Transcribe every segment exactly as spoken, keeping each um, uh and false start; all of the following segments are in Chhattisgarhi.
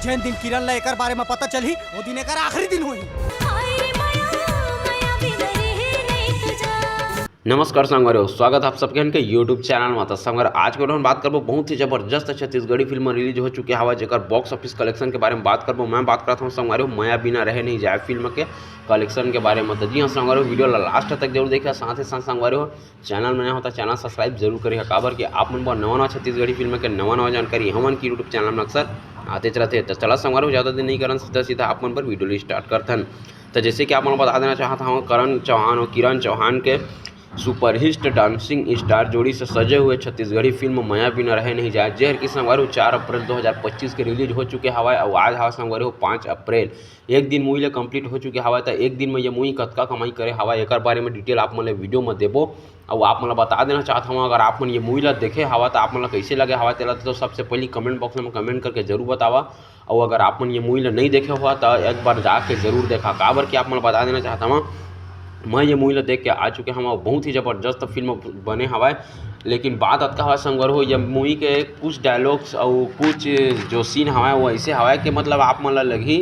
जेन दिन किरण ला एकर बारे में पता चलही, वो दिन एकर आखिरी दिन होही। नमस्कार संगवारी हो, स्वागत आप सबके के YouTube चैनल में। तो संगवारी, आज के video में बात करबो बहुत ही जबरदस्त छत्तीसगढ़ी फिल्म रिलीज हो चुके हवा, जेकर बॉक्स ऑफिस कलेक्शन के बारे में बात करबो। मैं बात करत हूँ संगवारी हो, मया बिना रहे नहीं जाए फिल्म के कलेक्शन के बारे में। तो जी हाँ संगवारी हो, वीडियो ला लास्ट तक जरूर देखिए। साथ ही साथ संगवारी हो, चैनल में नया होता चैनल सब्सक्राइब जरूर करिए, काबर कि आप मन बर नवा नवा छत्तीसगढ़ी फिल्म के नवा नवा जानकारी हमन की YouTube चैनल में अक्सर आतेच रहते। तो चला संगवारी हो, ज़्यादा दिन नहीं करन, सीधा सीधा आप मन पर वीडियो स्टार्ट करथन। तो जैसे कि आप मन बता देना चाहता हूँ, करण चौहान और किरण चौहान के सुपरहिट डांसिंग स्टार जोड़ी से सजे हुए छत्तीसगढ़ी फिल्म मया बिना रहे नहीं जाए, जेहर की संगवारी हो चार अप्रैल दो हज़ार पच्चीस के रिलीज हो चुके हवा। और आज हवा संगवारी हो पाँच अप्रैल, एक दिन मूवी ला कंप्लीट हो चुके हवा। तो एक दिन में ये मूवी कतका कमाई करे हवा, एकर बारे में डिटेल आप मन ला वीडियो में देबो। और आप मन ला बता देना चाहत हूँ, अगर आप मन ये मूवी ला देखे हवा तो आप मन ला कैसे लगे हवा, तेला तो सबसे पहले कमेंट बॉक्स में कमेंट करके जरूर बतावा। और अगर आप मन ये मूवी ला नहीं देखे हुआ तो एक बार जाके जरूर देखा, काबर कि आप मन ला बता देना चाहत हूँ, मैं ये मूवी ला देख के आ चुके हूँ, बहुत ही जबरदस्त फिल्म बने हवा। लेकिन बात अतका हवा संगवारी हो, ये मूवी के कुछ डायलॉग्स और कुछ जो सीन हवा वो ऐसे हवा कि मतलब आप मन ला लगही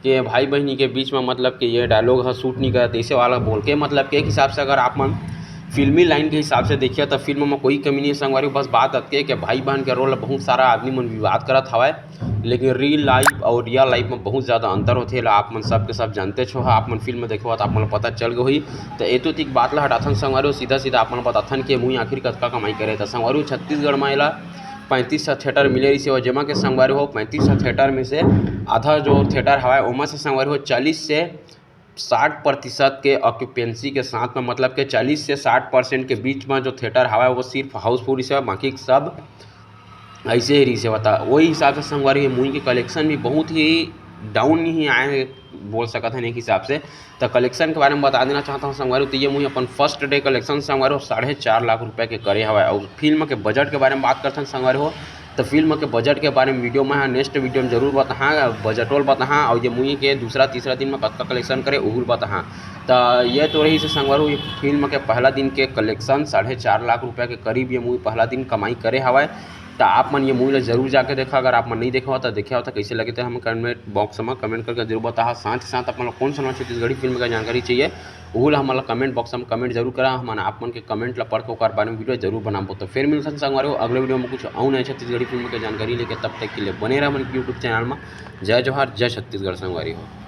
कि भाई बहनी के बीच में मतलब कि ये डायलॉग ह सूट नहीं करत, ऐसे वाला बोल के मतलब कि एक हिसाब से अगर आप मन फिल्मी लाइन के हिसाब से देखिए तो फिल्म में कोई कमी नहीं है संगवारी हो। बस बात अतके कि भाई बहन के रोल बहुत सारा आदमी मन विवाद करत हवा, लेकिन रियल लाइफ और रियल लाइफ में बहुत ज़्यादा अंतर होथे, ला आप मन सब के सब जानते हो, आप मन फिल्म देखे हो तो आप मन पता चल गई होही। तो एतो तीक बात ला हटाथन संगवारी हो, सीधा सीधा आप मन बताथन कि मूवी आखिर कतका कमाई करे। तो संगवारी हो, छत्तीसगढ़ में एला पैंतीस सौ थिएटर मिले रही से, जेमा के संगवारी हो पैंतीस सौ थिएटर में से आधा जो थिएटर हवा ओमा से संगवारी हो चालीस से साठ प्रतिशत के ऑक्यूपेंसी के साथ में, मतलब के चालीस से साठ परसेंट के बीच में जो थिएटर हवा वो सिर्फ हाउसफुल से, बाकी सब ऐसे ही रही से बता। वही हिसाब से संगवारी हो मूवी के कलेक्शन भी बहुत ही डाउन ही आए बोल सकत हन एक हिसाब से। तो कलेक्शन के बारे में बता देना चाहता हूँ संगवारी हो, तो ये मूवी अपन फर्स्ट डे कलेक्शन संगवारी हो साढ़े चार लाख रुपए के करे हवा। और फिल्म के बजट के बारे में बात करथन संगवारी हो, तो फिल्म के बजट के बारे में वीडियो में नेक्स्ट वीडियो में जरूर बताहा, बजटोल बताहा। और ये मूवी के दूसरा तीसरा दिन में कतका कलेक्शन करे उहुल बताहा। तो ये तो रही से संगवारी हो फिल्म के पहला दिन के कलेक्शन, साढ़े चार लाख रुपए के करीब ये मूवी पहला दिन कमाई करे हवा। तो आप मन ये मूवी ला जरूर जाके देखा, अगर आप मन नहीं देखे हो तो देखे हो तो कैसे लगे थे हम कमेंट बॉक्स में कमेंट करके जरूर बताहा। साथ ही साथ आप मन ला कौन सा नवा छत्तीसगढ़ी फिल्म का जानकारी चाहिए, उहुल हमन ला कमेंट बॉक्स में कमेंट जरूर करा। हमन आप मन के कमेंट ला पढ़ के ओकर बारे में वीडियो जरूर बनाबो। तो फिर मिलथन संगवारी हो अगले वीडियो में कुछ अउ नए छत्तीसगढ़ी फिल्म के जानकारी लेके। तब तक के लिए बने रहा हमन के YouTube चैनल में। जय जोहार, जय छत्तीसगढ़ संगवारी हो।